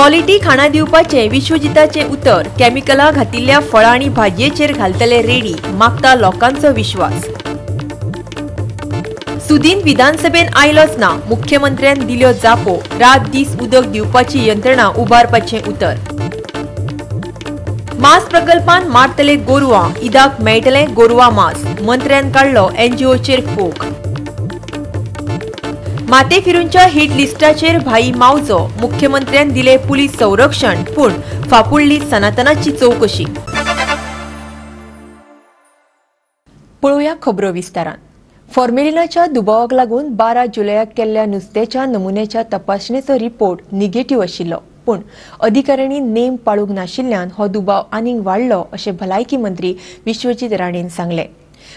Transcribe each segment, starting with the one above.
Quality खाणां दिवपाचें विश्वजिताचें उतर. केमिकलां घातिल्ल्या फळां आनी भाजयेचेर घालतले रेडी. मागता लोकांचो विश्वास. सुदीन विधानसभेन आयलोच ना. मुख्यमंत्र्यान दिल्यो जापो. रात दीस उदक दिवपाची यंत्रणा उबारपाचें उतर. मांस प्रकल्पान मारतले गोरवां. ईदाक मेळटलें गोरवां मांस. मंत्र्यान काडलो एनजीओचेर फोग. मातेफिरूंच्या हिट लिस्टाचेर भाई मावजो. मुख्यमंत्र्यान दिले पुलीस संरक्षण, पूण फापुडली सनातनाची चौकशी. पळोवया खबरो विस्तारान. फॉर्मेलिनाच्या दुबावाक लागून 12 जुलयाक केल्ल्या नुस्त्याच्या नमुन्याच्या तपासणेचो रिपोर्ट निगेटिव्ह आशिल्लो, पूण अधिकाऱ्यांनी नेम पाळूंक नाशिल्ल्यान हो दुबाव आनीक वाडलो अशें भलायकी मंत्री विश्वजीत राणेन सांगलें.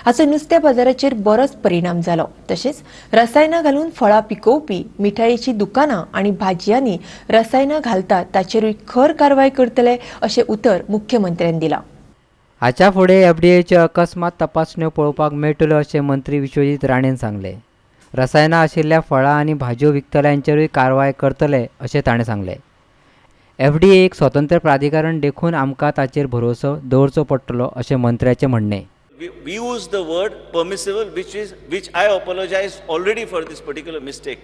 हाचो नुस्त्या बाजाराचेर बरोच परिणाम जालो. तशेंच रसायनां घालून फळां पिकोवपी मिठायेची दुकानां आनी भाजयांनी रसायनां घालतात ताचेरूय खर कारवाय करतले अशें उतर मुख्यमंत्र्यान दिलां. हाच्या फुडें एफडीएच्यो अकस्मात तपासण्यो पळोवपाक मेळटल्यो अशें मंत्री विश्वजीत राणेन सांगलें. रसायनां आशिल्ल्या फळां आनी भाजयो विकतल्यांचेरूय कारवाय करतले अशें ताणें सांगलें. एफडीए एक स्वतंत्र प्राधिकरण देखून आमकां ताचेर भरोसो दवरचो पडटलो अशें मंत्र्याचें म्हणणें. We use the word permissible, which I apologize already for this particular mistake.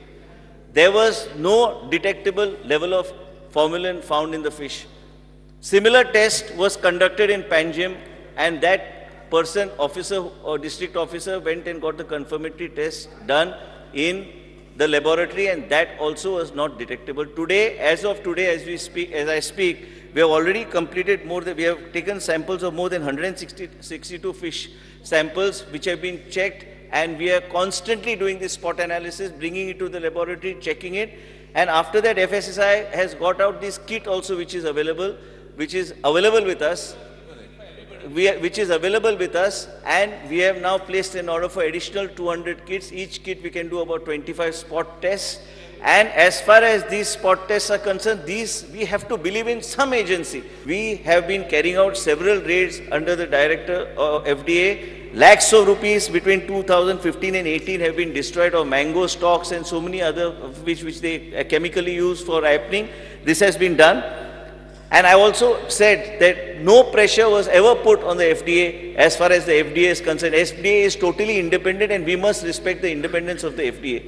There was no detectable level of formalin found in the fish. Similar test was conducted in Panjim, and that person, officer or district officer, went and got the confirmatory test done in the laboratory, and that also was not detectable. Today, as of today, as I speak, we have already completed more than, we have taken samples of more than 162 fish samples which have been checked, and we are constantly doing this spot analysis, bringing it to the laboratory, checking it, and after that FSSAI has got out this kit also which is available with us. Which is available with us, and we have now placed an order for additional 200 kits. Each kit we can do about 25 spot tests, and as far as these spot tests are concerned, these we have to believe in some agency. We have been carrying out several raids under the director of FDA. Lakhs of rupees between 2015 and 18 have been destroyed of mango stocks and so many other which they chemically use for ripening. This has been done. And I also said that no pressure was ever put on the FDA as far as the FDA is concerned. FDA is totally independent, and we must respect the independence of the FDA.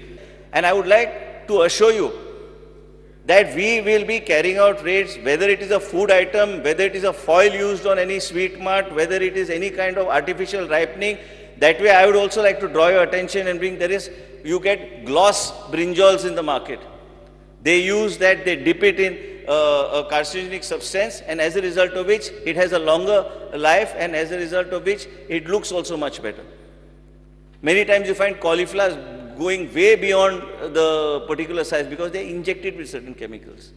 And I would like to assure you that we will be carrying out raids, whether it is a food item, whether it is a foil used on any sweet mart, whether it is any kind of artificial ripening. That way I would also like to draw your attention and bring, you get gloss brinjals in the market. They use that, they dip it in a carcinogenic substance, and as a result of which it has a longer life, and as a result of which it looks also much better. Many times you find cauliflowers going way beyond the particular size because they inject it with certain chemicals.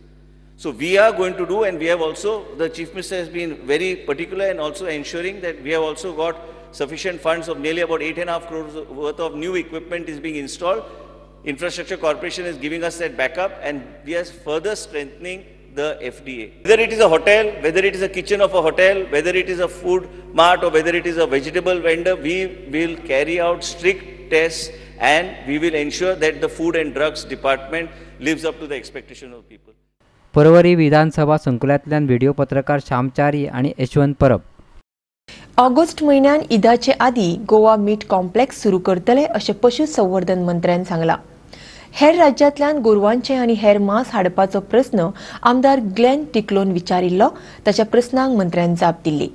So we are going to do, and we have also, the Chief Minister has been very particular and also ensuring that we have also got sufficient funds of nearly about 8.5 crores worth of new equipment is being installed. Infrastructure Corporation is giving us that backup, and we are further strengthening the FDA. Whether it is a hotel, whether it is a kitchen of a hotel, whether it is a food mart, or whether it is a vegetable vendor, we will carry out strict tests, and we will ensure that the Food and Drugs Department lives up to the expectation of people. Porvorim Vidhan Sabha संकुलांतल्यान video पत्रकार श्यामचारी आणि यशवंत परब. August म्हयन्यान ईदाचे आदी गोवा मीट complex सुरू करतले अशें पशु संवर्धन मंत्र्यान सांगलां. हेर राज्यांतल्यान गोरवांचे आनी हेर मांस हाडपाचो प्रस्न आमदार ग्लॅन टिकलोन विचारिल्लो. ताच्या प्रस्नांक मंत्र्यान जाप दिली.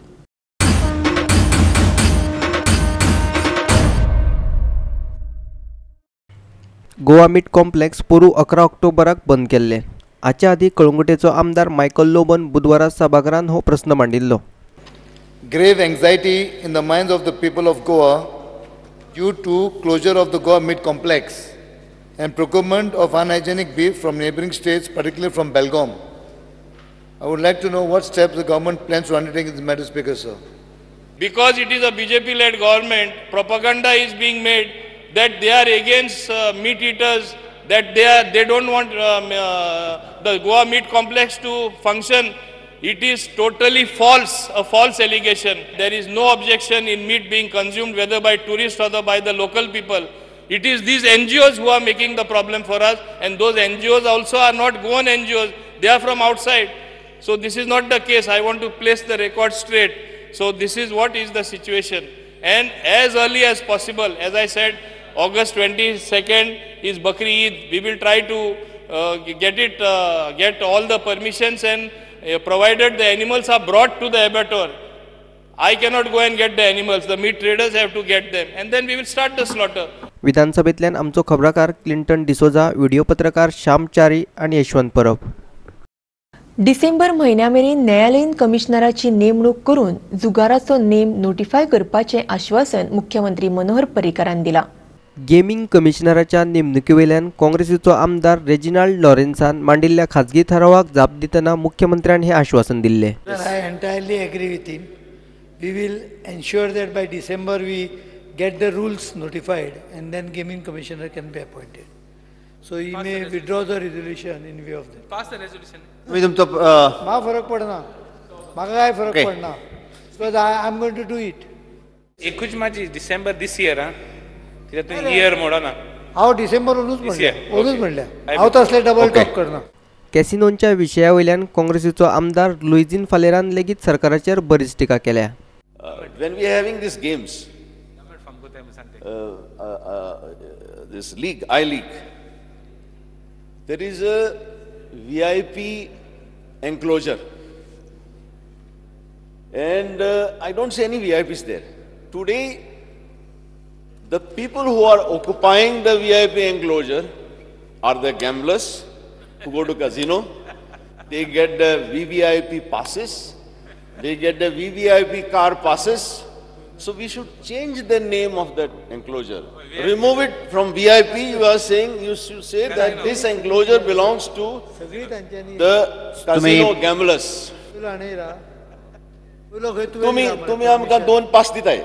गोवा मीट कॉम्प्लेक्स पोरू 11 ऑक्टोबराक बंद केल्ले. हाच्या आदी कळंगुटेचो आमदार मायकल लोबन बुधवारा सभाघरान हो प्रस्न मांडिल्लो. Grave anxiety in the minds of the people of Goa due to closure of the Goa meat complex and procurement of unhygienic beef from neighboring states, particularly from Belgaum. I would like to know what steps the government plans to undertake in this matter, Speaker, sir. Because it is a BJP-led government, propaganda is being made that they are against meat eaters, that they don't want the Goa meat complex to function. It is totally false, a false allegation. There is no objection in meat being consumed, whether by tourists or by the local people. It is these NGOs who are making the problem for us, and those NGOs also are not Goan NGOs. They are from outside. So this is not the case. I want to place the record straight. So this is what is the situation. And as early as possible, as I said, August 22nd is Bakri Eid. We will try to get all the permissions, and provided the animals are brought to the abattoir. I cannot go and get the animals. The meat traders have to get them, and then we will start the slaughter. विधानसभेतल्यान आमचो खबराकार Clinton D'Souza, video पत्रकार श्याम च्यारी आनी यशवंत परब. डिसेंबर म्हयन्या मेरेन न्यायालयीन कमिशनराची नेमणूक करून जुगाराचो नेम नोटिफाय करपाचें आश्वासन मुख्यमंत्री मनोहर पर्रीकारान दिलां. गेमिंग कमिशनराच्या नेमणुकेवेल्यान काँग्रेसीचो आमदार रेजिनाल्ड लॉरेन्सान मांडिल्ल्या खाजगी थारावाक जाप दितना मुख्यमंत्र्यान हें आश्वासन दिल्लें. I entirely agree with him. We will ensure that by December we get the rules notified and then gaming commissioner can be appointed. So he may withdraw the resolution in view of that. Pass the resolution. तुम्ही तुमचो म्हाका फरक पडना, म्हाका काय फरक पडना, because I am going to do it. एकूच माझी डिसेंबर this year हा, कित्याक तुवें इयर मोडना. हांव डिसेंबर ओनूच म्हणलें, ओनूच म्हणलें, हांव तसलें डबल टॉक करना. कॅसिनोंच्या विशया वयल्यान काँग्रेसीचो आमदार लुईझिन फालेरान लेगीत सरकाराचेर बरीच टिका केल्या. When we are having these games, this league, I League, there is a VIP enclosure, and I don't see any VIPs there. Today, the people who are occupying the VIP enclosure are the gamblers who go to casino. They get the VVIP passes, they get the VVIP car passes. So we should change the name of that enclosure. Remove it from VIP. You are saying, you should say that this enclosure belongs to the casino gamblers. तुम्ही आमकां दोन pass दिताय,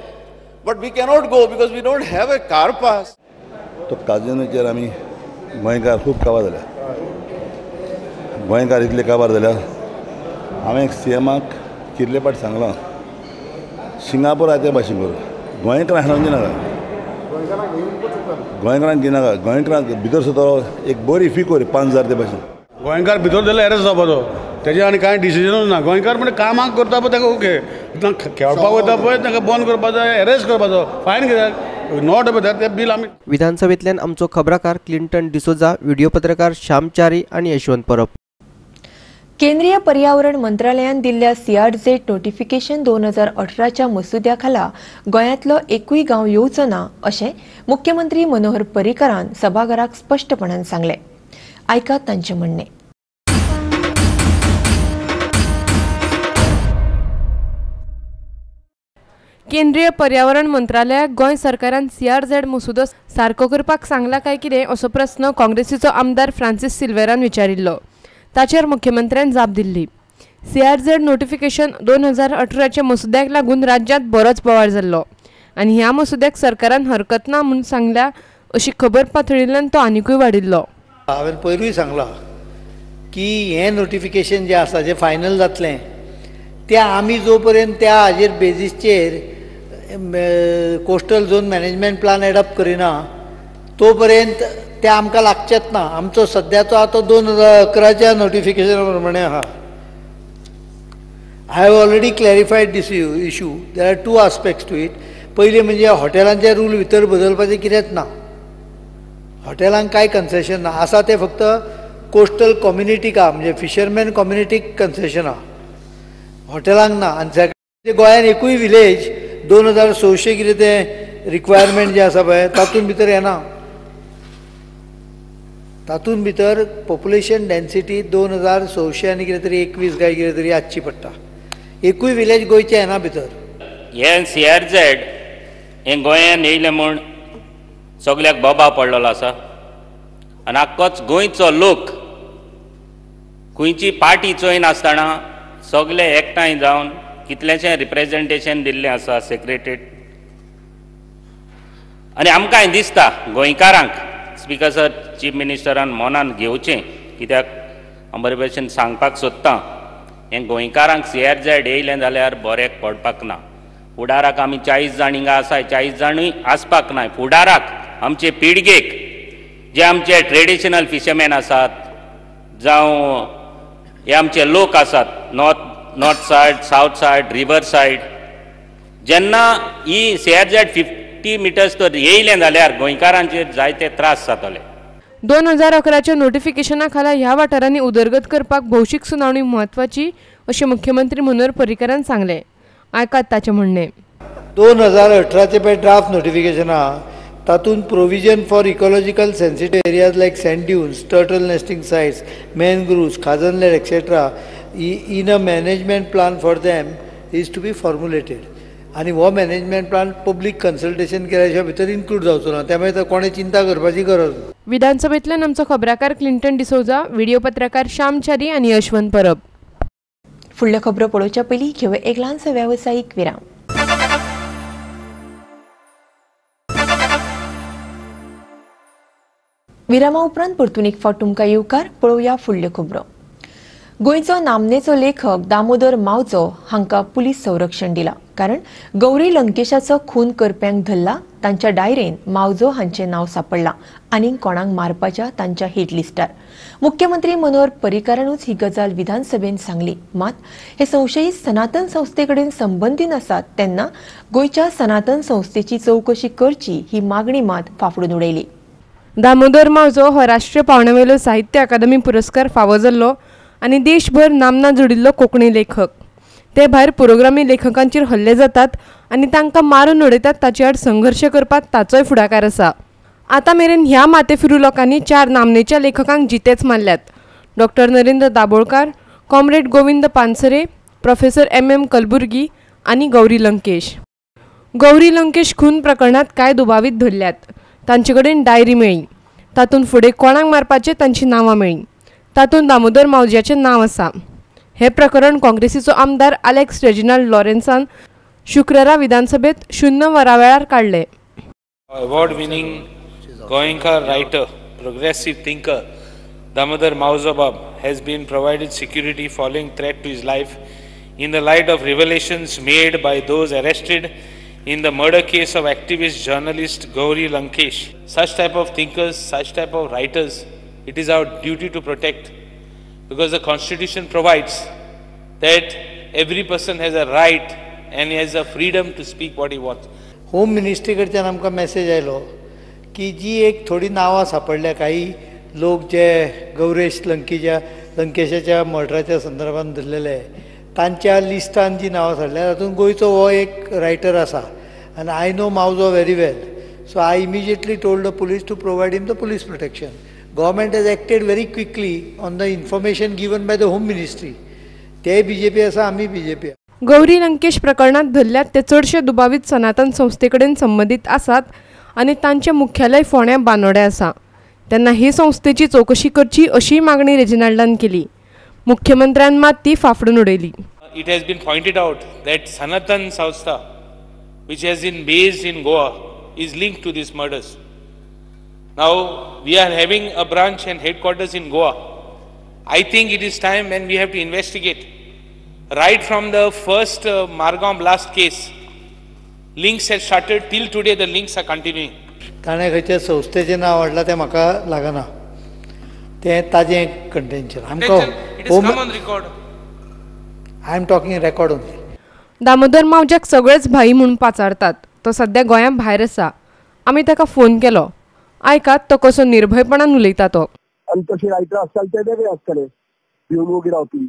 but we cannot go because we don't have a car pass. तो काजिनोचेर आमी गोंयकार खूब काबार जाल्या, गोंयकार इतले काबार जाल्या. हांवें सी एमाक कितले पाट सांगलां, सिंगापूर आहा ते भाशेन करूं, गोंयकारांक हाडून दिनाका, गोंयकारांक दिनाका. गोंयकारांक भितर सुद्दां एक बरी फी कर 5,000 ते भाशेन. गोंयकार भितर जाल्यार एरेस्ट जावपाचो, तेजें आनी कांय डिसिजनूच ना. गोंयकार म्हणजे कामाक करता पळय ताका ओके, खेळपाक वयता पळय ताका बंद करपाचो, एरेस्ट करपाचो, फायन कित्याक not पळय तें बील आमी. विधानसभेंतल्यान आमचो खबराकार क्लिंटन डिसोजा, व्हिडिओ पत्रकार श्याम च्यारी आनी यशवंत परब. केंद्रीय पर्यावरण मंत्रालयान दिल्ल्या सीआरझेड नोटिफिकेशन 2018च्या मसुद्या खाला गोंयांतलो एकूय गांव येवचो ना अशें मुख्यमंत्री मनोहर पर्रीकारान सभाघराक स्पश्टपणान सांगलें. आयकात तांचें म्हणणें. केंद्रीय पर्यावरण मंत्रालयाक गोंय सरकारान सीआरझेड मसुदो सारको करपाक सांगला काय कितें असो प्रस्न काँग्रेसीचो आमदार फ्रांसीस सिल्वेरान विचारिल्लो. ताचेर मुख्यमंत्र्यान जाप दिल्ली. सीआरझेड नोटिफिकेशन 2018च्या मसुद्याक लागून राज्यांत बरोच बोवाळ जाल्लो आनी ह्या मसुद्याक सरकारान हरकत ना म्हूण सांगल्या अशी खबर पातळिल्ल्यान तो आनिकूय वाडिल्लो. हांवें पयरूय सांगलां की हें नोटिफिकेशन जें आसा जें फायनल जातलें तें आमी जो पर्यंत त्या हाजेर बेजीसचेर coastal zone management plan adopt करिना तो पर्यंत ते आमकां लागचेच ना. आमचो सद्याचो आतां 2011च्या नोटिफिकेशना प्रमाणे आहा. I have already clarified this issue. There are two aspects to it. पयलीं म्हणजे हॉटेलांचे रूल भितर बदलपाचें कितेंच ना, हॉटेलांक कांय कन्सेशन ना, आसा तें फक्त कोस्टल कम्युनिटीक आहा, म्हणजे फिशरमॅन कम्युनिटीक कन्सेशन आहा, हॉटेलांक ना. आनी सेकंड, गोंयान एकूय विलेज 2600 कितें तें रिक्वायरमेंट जें आसा पळय तातूंत भितर येना. तातूंत भितर पॉप्युलेशन डेन्सिटी 2600 आनी कितें तरी 21 काय कितें तरी आसची पडटा. एकूय विलेज गोंयचें येना भितर. हें सीआरझेड हें गोंयान येयलें म्हूण सगल्याक बोबाव पडलेलो आसा आनी आख्खोच गोंयचो लोक खंयची पार्टी चोयनासतना सगळे एकठांय जावन कितलेशें रिप्रेजेंटेशन दिल्लें आसा सेक्रेटरीट. आनी आमकांय दिसता गोंयकारांक स्पीकर सर चीफ मिनिस्टरान मनान घेवचें, कित्याक हांव बरे भशेन सांगपाक सोदतां हें गोंयकारांक सीआरझेड येयलें जाल्यार बऱ्याक पडपाक ना. फुडाराक आमी 40 जाण हिंगा आसाय, 40 जाणूय आसपाक नाय. फुडाराक आमचे पिळगेक जे आमचे ट्रेडिशनल फिशरमॅन आसात जावं हे आमचे लोक आसात north side, south side, river side, जेन्ना ही सीआरझेड 50 मिटर्स तर येयलें जाल्यार गोंयकारांचेर जायते त्रास जातले. 2011च्या नोटिफिकेशना खाला ह्या वाठारांनी उदरगत करपाक भौशीक सुनावणी म्हत्वाची अशें मुख्यमंत्री मनोहर पर्रीकारान सांगलें. आयकात ताचें म्हणणें. 2018 पळय ड्राफ्ट नोटिफिकेशन आहा तातूंत provision for ecological sensitive areas like sand dunes, turtle nesting sites, mangroves, khazan land etcetera in a management plan for them is to be formulated. आनी हो मॅनेजमेंट प्लान पब्लीक कन्सल्टेशन केल्या शिवाय भितर include जावचो ना, त्यामुळे कोणें चिंता करपाची गरज ना. विधानसभेंतल्यान आमचो खबराकार क्लिंटन डिसोजा, व्हिडिओ पत्रकार श्याम च्यारी आनी यशवंत परब. फुडल्यो खबरो पळोवच्या पयलीं घेवया एक ल्हानसो वेवसायीक विराम. विरामा उपरांत परतून एक फावट तुमकां येवकार. पळोवया फुडल्यो खबरो. गोंयचो नामनेचो लेखक दामोदर मावजो हांकां पुलीस संरक्षण दिलां, कारण गौरी लंकेशाचो खून करप्यांक धरला तांच्या डायरेन मावजो हांचें नांव सांपडलां आनी कोणाक मारपाच्या तांच्या हिट लिस्टार. मुख्यमंत्री मनोहर पर्रीकारानूच ही गजाल विधानसभेन सांगली. मात हे संशयीत सनातन संस्थे कडेन संबंदीत आसात तेन्ना गोंयच्या सनातन संस्थेची चवकशी करची ही मागणी मात फाफडून उडयली. दामोदर मावजो हो राष्ट्रीय पावंड्यावेलो साहित्य अकादमी पुरस्कार फावो जाल्लो आनी देशभर नामना जोडिल्लो कोंकणी लेखक. ते भायर पुरोग्रामी लेखकांचेर हल्ले जातात आनी तांकां मारून उडयतात ताचे आड संघर्श करपाक ताचोय फुडाकार आसा. आतां मेरेन ह्या माथेफिरू लोकांनी 4 नामनेच्या लेखकांक जितेच मारल्यात. Doctor Narendra Dabholkar, comrade Govind Pansare, professor M M Kalburgi आनी गौरी लंकेश. गौरी लंकेश खून प्रकरणांत कांय दुबावीत धरल्यात. तांचे कडेन डायरी मेळ्ळी, तातूंत फुडें कोणाक मारपाचें तांचीं नांवां मेळ्ळीं. तातूंत दामोदर मावज्याचें नांव आसा. हें प्रकरण काँग्रेसीचो आमदार आलेक्स रेजिनाल्ड लॉरेन्सान शुक्रारा विधानसभेत 0 वरां वेळार काडलें. Award winning Goenkar writer, progressive thinker Damodar Mauzo Bab has been provided security following threat to his life in the light of revelations made by those arrested in the murder case of activist journalist Gauri Lankesh. Such type of thinkers, such type of writers, it is our duty to protect, because the Constitution provides that every person has a right and he has a freedom to speak what he wants. Home ministry कडच्यान आमकां message आयलो की जी एक थोडी नांवां सांपडल्या, काही लोक जे गौरेश लंकेशाच्या मर्डराच्या संदर्भात धरलेले तांच्या लिस्टान जी नांवां सांपडल्या तातूंत गोंयचो हो एक रायटर आसा आनी I know Mauzo very well, so I immediately told the police to provide him the police protection. Government has acted very quickly on the information given by the Home Ministry. ते BJP आसा, आमी BJP. Gauri Lankesh प्रकरणांत धरल्यात ते चडशे दुबावीत सनातन संस्थे कडेन संबंदीत आसात आनी तांचें मुख्यालय फोंड्या बानोड्या आसा. तेन्ना ही संस्थेची चवकशी करची अशीय मागणी रेजिनाल्डान केली. मुख्यमंत्र्यान मात ती फाफडून उडयली. It has been pointed out that Sanatan Sanstha, which has been based in Goa, is linked to these murders. Now we are having a branch and headquarters in Goa. I think it is time when we have to investigate. Right from the first Margao blast case, links have started till today, the links are continuing. ताणें खंयच्या संस्थेचें नांव हाडलां तें म्हाका लागना, तें ताजें contention. आमकां I am talking record only. Damodar मावज्याक सगळेच भाई म्हूण पाचारतात. तो सद्या गोंया भायर आसा. आमी ताका फोन केलो. आयकात तो कसो निर्भयपणान उलयता तो. आनी तशे रायटर आसताले ते वेगळे आसताले, भिवन वोगी रावपी.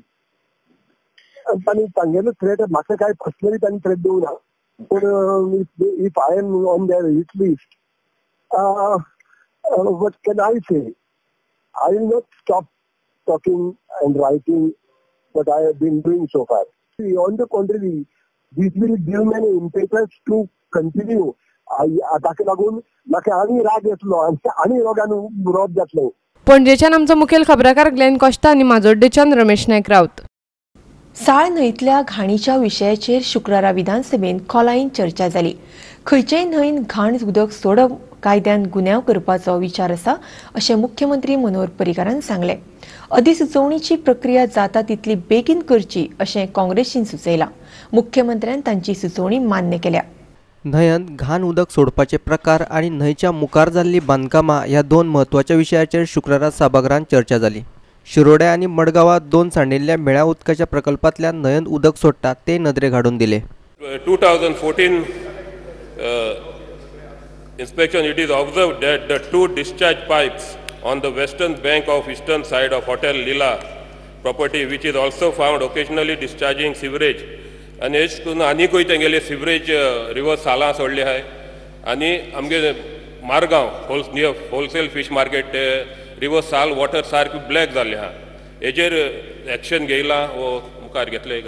आनी तांगेलो थ्रेट म्हाका कांय पर्सनली तांणी थ्रेट दिवंक ना, पूण if I am on their hit list, what can I say? I will not stop talking and writing what I have been doing so far. On the contrary, this will give me an impetus to continue. ताका लागून म्हाका आनी राग येतलो आनी रोगान रोग जातलो. पणजेच्यान आमचो मुखेल खबराकार ग्लेन कोश्ता आनी माजोड्डेच्यान रमेश नायक रावत. साळ न्हंयतल्या घाणीच्या विशयाचेर शुक्रारा विधानसभेन खोलायेन चर्चा जाली. खंयचेय न्हंयन घाण उदक सोडप कायद्यान गुन्यांव करपाचो विचार आसा अशें मुख्यमंत्री मनोहर पर्रीकारान सांगलें. अधिसुचोवणीची प्रक्रिया जाता तितली बेगीन करची अशें काँग्रेसीन सुचयलां. मुख्यमंत्र्यान तांची सुचोवणी मान्य केल्या. न्हंयंत घाण उदक सोडपाचे प्रकार आनी न्हंयच्या मुखार जाल्ली बांदकामां ह्या दोन म्हत्वाच्या विशयाचेर शुक्रारा सभागृहांत चर्चा जाली. शिरोड्या आनी मडगांवां 2 सांडिल्ल्या मेळ्या उदकाच्या प्रकल्पांतल्यान न्हंयेंत उदक सोडटा ते नदरेक हाडून दिले. 2014 inspection, it is observed that the 2 discharge pipes on the western bank of eastern side of Hotel Leela property, which is also found occasionally discharging sewerage, आनी हेच करून आनीकूय तेंगेले सिवरेज रिवर सालां सोडले आहाय. आनी आमगे Margao near wholesale fish market ते रिवर साल वॉटर सारकी ब्लॅक जाल्ले आहा. हेजेर एक्शन घेयलां वो मुखार घेतले.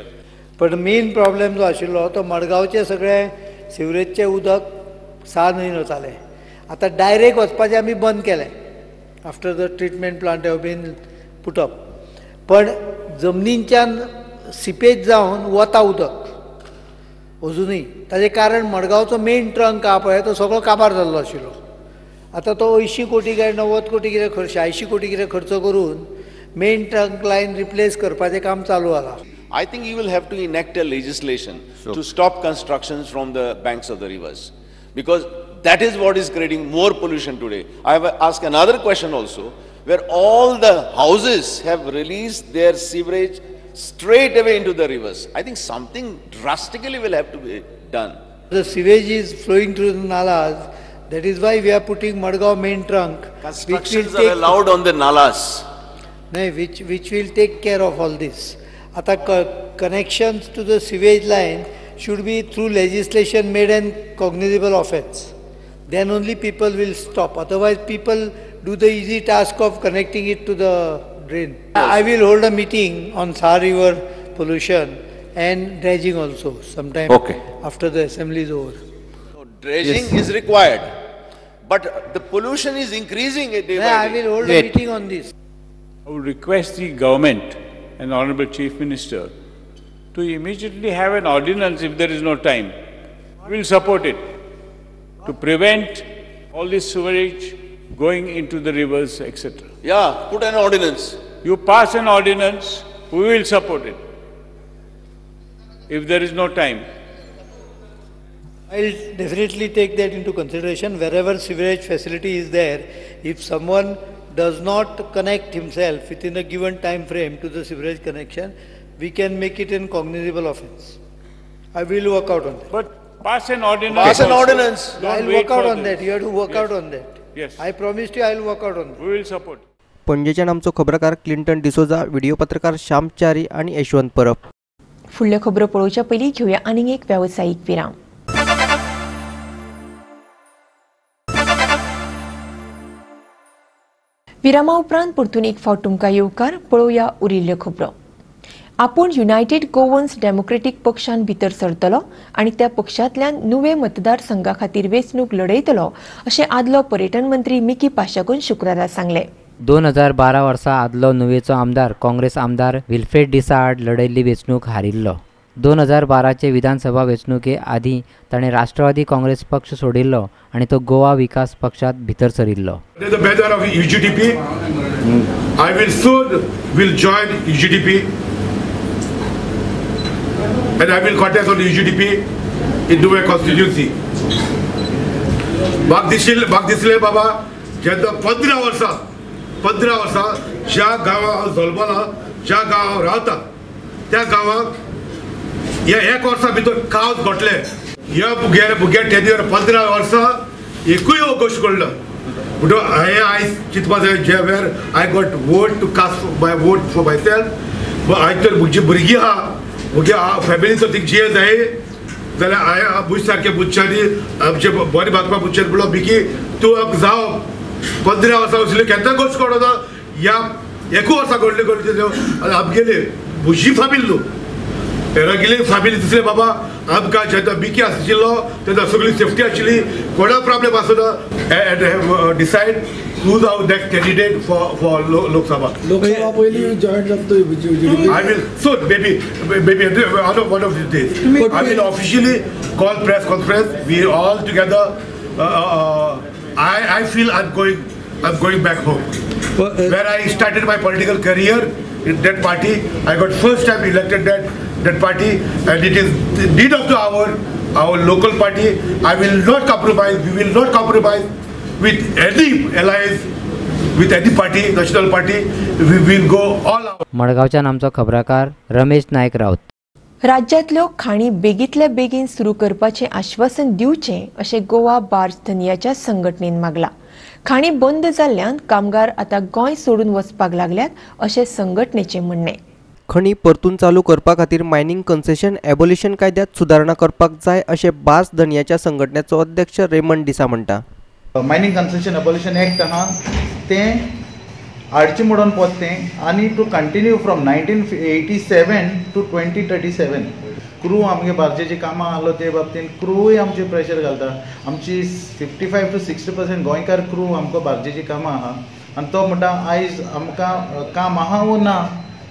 पण मेन प्रॉब्लेम जो आशिल्लो तो मडगांवचे सगळे सिवरेजचें उदक साल न्हंयेन वतालें. आतां डायरेक्ट वचपाचें आमी बंद केलें after the treatment plant have been put up. पण जमनींच्यान सिपेज जावन वता उदक अजुनूय. ताजें कारण मडगांवचो मेन ट्रंक आहा पळय तो सगळो काबार जाल्लो आशिल्लो. आतां तो 80 कोटी काय 90 कोटी कितें खर्च, 80 कोटी कितें खर्च करून मेन ट्रंक लायन रिप्लेस करपाचें काम चालू आसा. I think you will have to enact a legislation to stop constructions from the banks of the rivers, because that is what is creating more pollution today. I have asked another question also, where all the houses have released their sewerage straight away into the rivers. I think something drastically will have to be done. The sewage is flowing through the nalas. That is why we are putting Madgaon main trunk. Constructions are allowed on the nalas. No, which will take care of all this. Ata connections to the sewage line should be through legislation made an cognizable offense. Then only people will stop. Otherwise, people do the easy task of connecting it to the drain. I will hold a meeting on Sar River pollution and dredging also sometime after the assembly is over. So dredging is required, but the pollution is increasing day by day. I will hold a meeting on this. I would request the government and Honorable Chief Minister to immediately have an ordinance if there is no time. We will support it to prevent all this sewerage going into the rivers, etc. Yeah, put an ordinance. You pass an ordinance, we will support it if there is no time. I will definitely take that into consideration. Wherever sewerage facility is there, if someone does not connect himself within a given time frame to the sewerage connection, we can make it an cognizable offense. I will work out on that. But pass an ordinance. Pass an ordinance. I will work out on that. You have to work out on that. Yes. I promised you I will work out on that. We will support. पणजेच्यान आमचो खबरकार Clinton D'Souza, video पत्रकार श्याम च्यारी आनी यशवंत परब. फुडल्यो खबरो पळोवच्या पयलीं घेवया आनीक एक वेवसायीक विराम. विरामा उपरांत परतून एक फावट तुमकां येवकार. पळोवया उरिल्ल्यो खबरो. आपूण युनायटेड गोवन्स डेमोक्रेटीक पक्षान भितर सरतलो आनी त्या पक्षांतल्यान नुवे मतदारसंघा खातीर वेंचणूक लढयतलो अशें आदलो पर्यटन मंत्री मिकी पाशाकून शुक्रारा सांगलें. 2012 वर्सा आदलो नुवेचो आमदार काँग्रेस आमदार विल्फ्रेड डिसा आड लढयल्ली वेंचणूक हारिल्लो. 2012चे विधानसभा वेंचणुके आदीं ताणें राष्ट्रवादी काँग्रेस पक्ष सोडिल्लो आनी तो गोवा विकास पक्षांत भितर सरिल्लो. The banner of UGDP, I will soon will join UGDP and I will contest on UGDP in Nuvem constituency. म्हाका दिसलें बाबा जेन्ना 15 वर्सां ज्या गांवांत हांव जल्मला, ज्या गांवांत हांव रावता त्या गांवांत ह्या एक वर्सा भितर कावच घडलें. ह्या भुरग्या 10 year 15 वर्सां एकूय हो गोश्ट घडलो. म्हणटकच हांवें आयज चिंतपा जाय जे where I got vote to cast my vote for myself. आयज तर म्हजी भुरगीं आहा, म्हज्या फॅमिलीचो थिंग जिये जाय जाल्यार हांवें म्हजे सारके मनशांनी आमचे बरें बागपा मनशांनी म्हणलो मिकी तूं जावं 15 वर्सां वसले केन्ना गोश्ट घडना, ह्या एकू वर्सा घडले घडले आनी आमगेले म्हजी फामील न्हू हेरागेली फामिली दिसले बाबा आमकां जेन्ना मिकी आशिल्लो तेन्ना सगळी सेफ्टी आशिल्ली, कोणा प्रॉब्लेम आसना. And have decide who is our next candidate for Lok Sabha. Lok Sabha पयलीं जॉयन जाता. I will soon, maybe one of these days. I will officially call press conference. We all together. I feel I'm going back home. Where I started my political career in that party. I got first time elected that party, and it is the need of the hour, our local party. I will not compromise. We will not compromise with any allies with any party, national party. We will go all out. मडगांवच्यान आमचो खबराकार रमेश नायक राऊत. राज्यांतल्यो खाणी बेगींतल्या बेगीन सुरू करपाचें आश्वासन दिवचें अशें Goa barge धनयाच्या संघटनेन मागलां. खाणी बंद जाल्ल्यान कामगार आतां गोंय सोडून वचपाक लागल्यात अशें संघटनेचें म्हणणें. खणी परतून चालू करपा खातीर मायनिंग कन्सेशन एबोलिशन कायद्यांत सुदारणा करपाक जाय अशें बार्ज धनयाच्या संघटनेचो अध्यक्ष रेमंड डिसा म्हणटा. मायनिंग कन्सेशन एबोलिशन एक्ट आहा तें हाडचें म्हणून पोत्तें आनी to continue from 1987 to 2037. Crew आमगे बार्जेची कामां आहलो ते बाबतीन क्रूय आमचे प्रेशर घालता. आमची 55 to 60% गोंयकार क्रू आमकां बार्जेची कामां आहा आनी तो म्हणटा आयज आमकां काम आहा वो ना,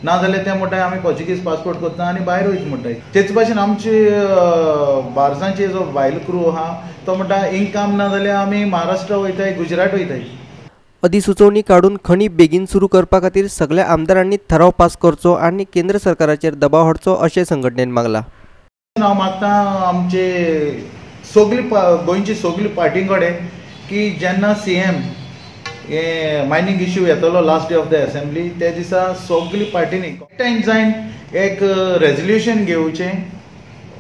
ना जाल्यार ते म्हणटा आमी पोर्चुगीज पासपोर्ट करता आनी भायर वयता म्हणटा. तेच भाशेन आमची बार्जांची जो भायल क्रू आहा तो म्हणटा हिंग काम ना जाल्यार आमी महाराष्ट्र वयताय, गुजरात वयताय. अधिसुचोवणी काडून खणी बेगीन सुरू करपा खातीर सगल्या आमदारांनी थाराव पास करचो आनी केंद्र सरकाराचेर दबाव हाडचो अशें संघटनेन मागलां. हांव मागता आमचे सगली गोंयची सगली पार्टी कडेन की जेन्ना सीएम हे मायनींग इश्यू येतलो last day of the assembly त्या दिसा सगली पार्टींनी एकठांय जावन एक रेजोल्युशन घेवचें,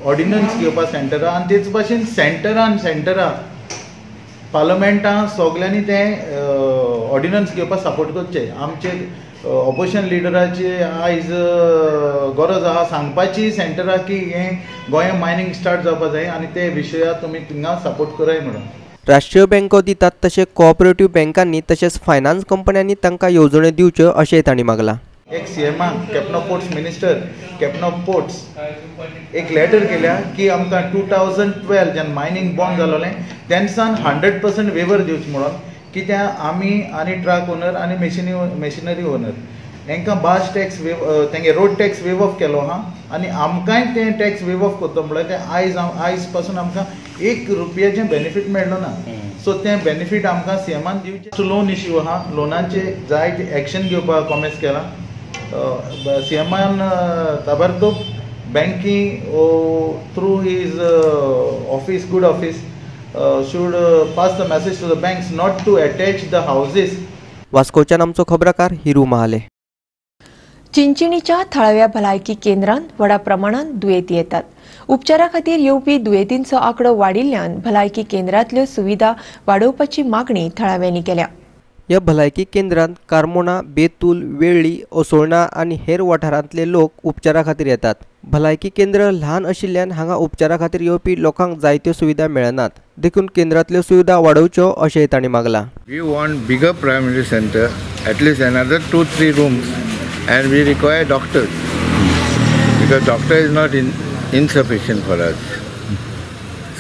ऑर्डिनन्स घेवपा सेंटरा आनी तेच भाशेन सेंटरा पार्लमेंटान सगल्यांनी तें ऑर्डिनन्स घेवपाक सपोर्ट करचें. आमचे ऑपोजिशन लिडराची आयज गरज आहा सांगपाची सेंटरा की हें गोंया मायनींग स्टार्ट जावपा जाय आनी ते विशयाक तुमी थिंगा सपोर्ट कराय म्हणून. राष्ट्रीय बँको दितात तशें कोऑपरेटिव्ह बँकांनी तशेंच फायनान्स कंपन्यांनी तांकां येवजण्यो दिवच्यो अशेंय तांणी मागलां. एक सीएमाक captain of ports minister captain of ports एक लेटर केल्या की आमकां 2012 जेन्ना मायनींग बंद जालोलें तेन्ना 100% वेवर दिवचें म्हणून, कित्याक आमी आनी ट्रक ओनर आनी मशिनरी ओनर हेंकां बार्ज टॅक्स तेंगे रोड टॅक्स वेव ऑफ केलो आहा आनी आमकांय तें टॅक्स वेव ऑफ करता म्हणल्यार तें आयज पासून आमकां 1 रुपयाचें बेनिफीट मेळ्ळो ना. सो तें बेनिफीट आमकां सीएमान दिवचें. लोन इश्यू आहा, लोनाचे जाय ते एक्शन घेवपाक कॉमेस केलां. सीएमान ताबडतोब बँकी through his office, good office, should pass the message to the banks not to attach the houses. वास्कोच्यान आमचो खबराकार हिरू महाले. चिंचिणीच्या थळाव्या भलायकी केंद्रांत व्हडा प्रमाणात दुयेंती येतात. उपचारा खातीर येवपी दुयेंतींचो आंकडो वाडिल्ल्यान भलायकी केंद्रांतल्यो सुविधा वाडोवपाची मागणी थळाव्यांनी केल्या. ह्या भलायकी केंद्रांत कार्मोणा, बेतूल, वेळ्ळी, असोळणा आनी हेर वाठारांतले लोक उपचारा खातीर येतात. भलायकी केंद्र ल्हान आशिल्ल्यान हांगा उपचारा खातीर येवपी लोकांक जायत्यो सुविधा मेळनात, देखून केंद्रांतल्यो सुविधा वाडोवच्यो अशें तांणी मागलां. We want bigger primary centre, at least another 2-3 rooms, and we require doctors because doctor is not insufficient for us,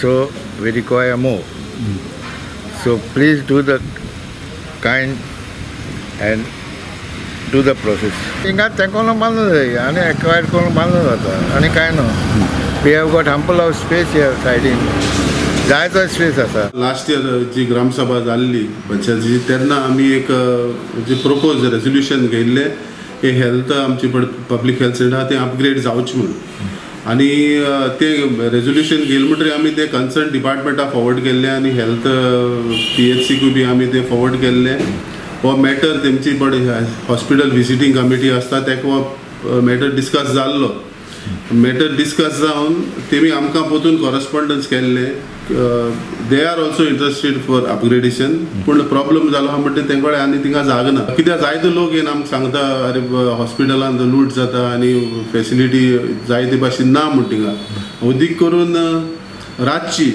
so we require more. So please do the kind and do the process. हिंगा तेंकोन बांदून जाय आनी acquire करून बांदून जाता आनी कांय ना. We have got ample of space here सायडीन, जायतो स्पेस आसा. लास्ट इयर जी ग्रामसभा जाल्ली पंचायतीची तेन्ना आमी एक जे प्रपोज रेजोल्युशन घेयल्लें हे हेल्थ आमची पब्लीक हेल्थ सेंटर आहा तें अपग्रेड जावचें म्हणून, आनी तें रेजोल्युशन घेयलें म्हणटकीर आमी तें कन्सर्न डिपार्टमेंटाक फॉवर्ड केल्लें आनी हेल्थ पीएचसीकूय बी आमी तें फॉवर्ड केल्लें. हो मॅटर तेमची पळय हॉस्पिटल विजिटींग कमिटी आसता तेका हो मॅटर डिस्कस जाल्लो. मॅटर डिस्कस जावन तेमी आमकां परतून कॉरस्पोंडन्स केल्लें. They are also interested for upgradation, पूण प्रॉब्लम जालो आहा म्हणटा तेंचे कडेन आनी थिंगा जागो ना, कित्याक जायते लोक येवन आमकां सांगता अरे हॉस्पिटलांत लूट जाता आनी फेसिलिटी जाय ते भाशेन ना म्हूण थिंगा. अदीक करून रातची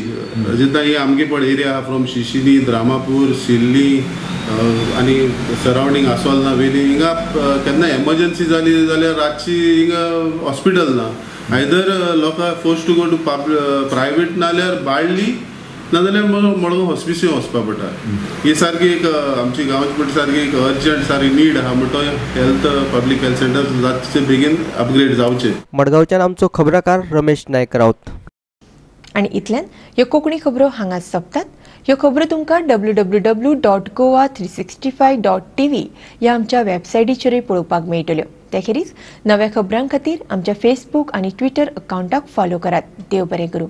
जेन्ना ही आमगे पळय एरिया फ्रॉम शिशिनी, द्रामापूर, सिल्ली आनी सरावंडींग आसोलना वेली हिंगा केन्ना एमर्जन्सी जाली जाल्यार रातची हिंगा हॉस्पिटल ना. आयदर लोकांक force to go to private नाल्यार बाळ्ळी नाजाल्यार मडगांव हॉस्पिसियो वचपा पडटा. ही सारकी एक आमची गांवची पडटा सारकी एक अर्जंट सारकी नीड आहा म्हणटा हेल्थ पब्लीक हेल्थ सेंटर जातचे बेगीन अपग्रेड जावचें. मडगांवच्यान आमचो खबराकार रमेश नायक राऊत. आनी इतल्यान ह्यो कोंकणी खबरो हांगाच सोंपतात. ह्यो खबरो तुमकां www.goa365.tv ह्या आमच्या वेबसायटीचेरूय पळोवपाक मेळटल्यो. ते खेरीज नव्या खबरां खातीर आमच्या फेसबूक आनी ट्विटर अकावंटाक फॉलो करात. देव बरें करूं.